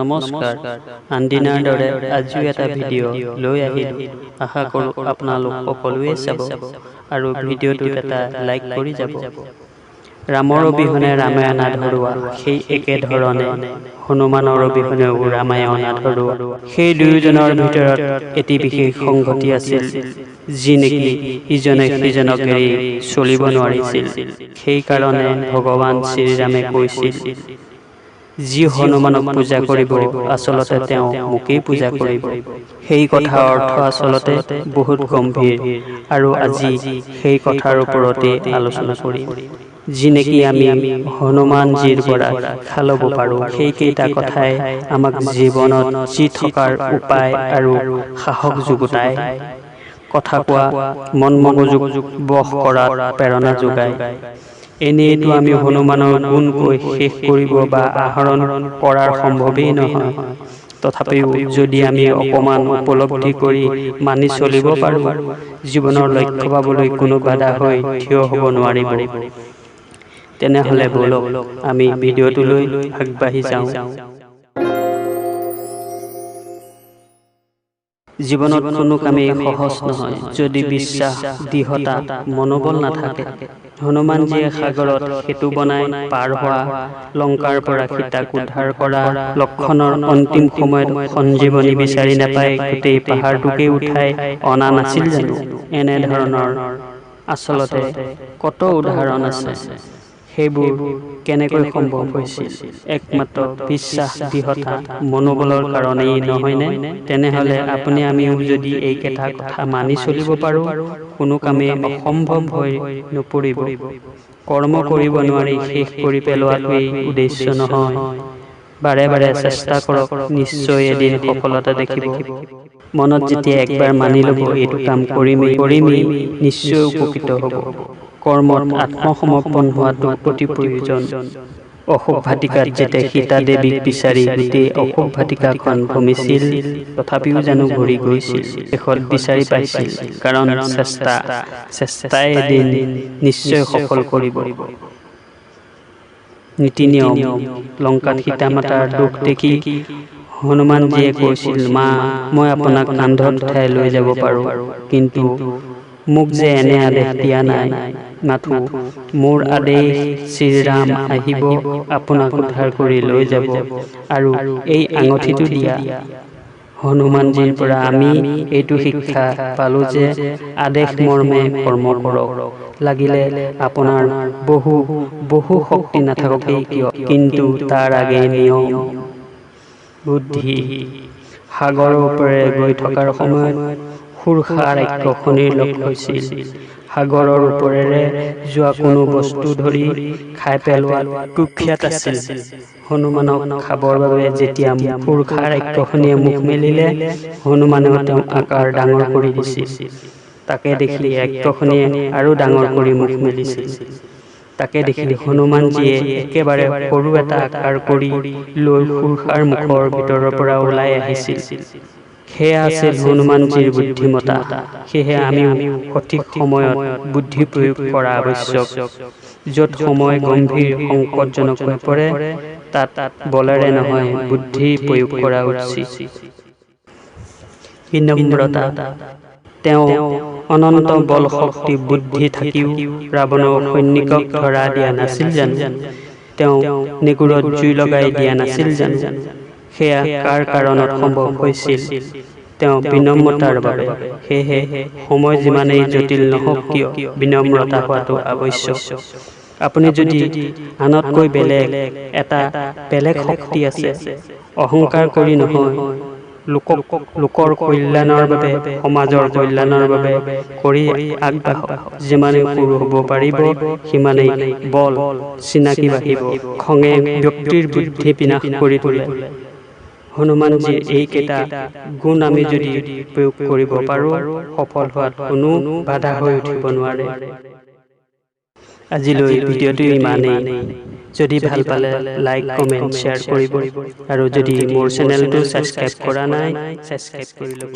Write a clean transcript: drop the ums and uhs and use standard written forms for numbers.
নমস্কাৰ, আনদিনাৰ দৰে আজিও এটা ভিডিঅ' লৈ আহিলোঁ। আশা কৰোঁ আপোনালোক সকলোৱে চাব আৰু ভিডিঅ'টোত এটা লাইক কৰি যাব। ৰামৰ অবিহনে ৰামায়ণ আধৰুৱা, সেই একেধৰণে হনুমানৰ অবিহনেও ৰামায়ণ আধৰুৱা। সেই দুয়োজনৰ ভিতৰত এটি বিশেষ সংগতি আছিল, যি নেকি ইজনে সিজনক এৰি চলিব নোৱাৰিছিল। সেইকাৰণে ভগৱান শ্ৰীৰামে কৈছিল, যি হনুমানক পূজা কৰিব, আচলতে তেওঁ মোকেই পূজা কৰিব। সেই কথাৰ অৰ্থ আচলতে বহুত গম্ভীৰ আৰু আজি সেই কথাৰ ওপৰতেই আলোচনা কৰিম, যি নেকি আমি হনুমানজীৰ পৰা শিক্ষা ল'ব পাৰোঁ। সেইকেইটা কথাই আমাক জীৱনত জী থকাৰ উপায় আৰু সাহস যোগোতায়, কথা কোৱা, মন মগজুক বশ কৰাত প্ৰেৰণা যোগায়। এনেইতো আমি হনুমানৰ গুণ কৈ শেষ কৰিব বা আহৰণ কৰাৰ সম্ভৱেই নহয়। তথাপিও যদি আমি অকণমান উপলব্ধি কৰি মানি চলিব পাৰোঁ, জীৱনৰ লক্ষ্য পাবলৈ কোনো বাধা হৈ থিয় হ'ব নোৱাৰিব। তেনেহ'লে ব'লক, আমি ভিডিঅ'টোলৈ আগবাঢ়ি যাওঁ। জীৱনত কোনো কামেই সহজ নহয় যদি বিশ্বাস, দৃঢ়তা, মনোবল নাথাকে। হনুমানজীয়ে সাগৰত সেতু বনাই পাৰ হোৱা, লংকাৰ পৰা সীতাক উদ্ধাৰ কৰা, লক্ষণৰ অন্তিম সময়ত সঞ্জীৱনী বিচাৰি নাপাই গোটেই পাহাৰটোকেই উঠাই অনা নাছিল জানো? এনেধৰণৰ আচলতে কত উদাহৰণ আছে। সেইবোৰ কেনেকৈ সম্ভৱ হৈছিল? একমাত্ৰ বিশ্বাস, দৃঢ়তা, মনোবলৰ কাৰণেই নহয়নে? তেনেহ'লে আপুনি আমিও যদি এইকেইটা কথা মানি চলিব পাৰোঁ, কোনো কামেই অসম্ভৱ হৈ নপৰিব। কৰ্ম কৰিব নোৱাৰি শেষ কৰি পেলোৱাটোৱেই উদ্দেশ্য নহয়। বাৰে বাৰে চেষ্টা কৰক, নিশ্চয় এদিন সফলতা দেখিব। মনত যেতিয়া একবাৰ মানি ল'ব এইটো কাম কৰিমেই কৰিমেই, নিশ্চয় উপকৃত হ'ব। কৰ্মত আত্মসমৰ্পণ হোৱাটো অতি প্ৰয়োজন। অশোক ভাটিকাত যেতিয়া সীতা দেৱীক বিচাৰি গোটেই অশোক ভাটিকাখন ভ্ৰমিছিল, তথাপিও জানো ঘূৰি গৈছিল? শেষত বিচাৰি পাইছিল। কাৰণ চেষ্টা, চেষ্টাই এদিন নিশ্চয় সফল কৰিব। নীতি নিয়ম। লংকাত সীতা মাতাৰ দুখ দেখি হনুমানজীয়ে কৈছিল, মা, মই আপোনাক কান্ধত উঠাই লৈ যাব পাৰোঁ, কিন্তু মোক যে এনে আদেশ দিয়া নাই। মাথো মোৰ আদেশ, শ্ৰীৰাম আহিব, আপোনাক উদ্ধাৰ কৰি লৈ যাব আৰু এই আঙঠিটো দিয়া। হনুমানজীৰ পৰা আমি এইটো শিক্ষা পালোঁ যে আদেশ মৰ্মে কৰ্ম কৰক, লাগিলে আপোনাৰ বহু বহু শক্তি নাথাককেই কিয়, কিন্তু তাৰ আগে নিয়ম। বুদ্ধি। সাগৰৰ ওপৰেৰে গৈ থকাৰ সময়ত সুৰসা ৰাক্ষসনীৰ লগ হৈছিল। সাগৰৰ ওপৰেৰে যোৱা কোনো বস্তু ধৰি খাই পেলোৱাত কুখ্যাত আছিল। হনুমানক খাবৰ বাবে যেতিয়া সুৰসা ৰাক্ষসনীয়ে মুখ মেলিলে, হনুমানেও তেওঁ আকাৰ ডাঙৰ কৰি দিছিল। তাকে দেখি ৰাক্ষসনীয়ে আৰু ডাঙৰ কৰি মুখ মেলিছিল। তাকে দেখি হনুমানজীয়ে একেবাৰে সৰু এটা আকাৰ কৰি লৈ সুৰসাৰ মুখৰ ভিতৰৰ পৰা ওলাই আহিছিল। সেয়া আছিল হনুমানজীৰ বুদ্ধিমত্তা। সেয়েহে আমিও সঠিক সময়ত বুদ্ধি প্ৰয়োগ কৰা আৱশ্যক। য'ত সময় গম্ভীৰ সংকটজনক হৈ পৰে, তাত বলেৰে নহয়, বুদ্ধি প্ৰয়োগ কৰা উচিত। বিনম্ৰতা। তেওঁ অনন্ত বল, শক্তি, বুদ্ধি থাকিও ৰাৱণৰ সৈনিকক ধৰা দিয়া নাছিল জানো? তেওঁ নেগুৰত জুই লগাই দিয়া নাছিল জানো? সেয়া কাৰ কাৰণত সম্ভৱ হৈছিল? তেওঁ বিনম্ৰতাৰ বাবে। সেয়েহে সময় যিমানেই জটিল নহওক কিয়, বিনম্ৰতা হোৱাটো আৱশ্যক। আপুনি যদি আনতকৈ বেলেগ এটা বেলেগ শক্তি আছে, অহংকাৰ কৰি নহয়, লোকক লোকৰ কল্যাণৰ বাবে, সমাজৰ কল্যাণৰ বাবে কৰি আগবাঢ়ক। যিমানেই সৰু হ'ব পাৰিব, সিমানেই বল, চিনাকি বাঢ়িব। খঙে ব্যক্তিৰ বুদ্ধি বিনাশ কৰি তোলে। হনুমানজীৰ এইকেইটা গুণ আমি যদি প্ৰয়োগ কৰিব পাৰোঁ, সফল হোৱাত কোনো বাধা হৈ উঠিব নোৱাৰে। আজিলৈ ভিডিঅ'টো ইমানেই। যদি ভাল পালে লাইক, কমেণ্ট, শ্বেয়াৰ কৰিব আৰু যদি মোৰ চেনেলটো ছাবস্ক্ৰাইব কৰা নাই, ছাবস্ক্ৰাইব কৰি ল'ব।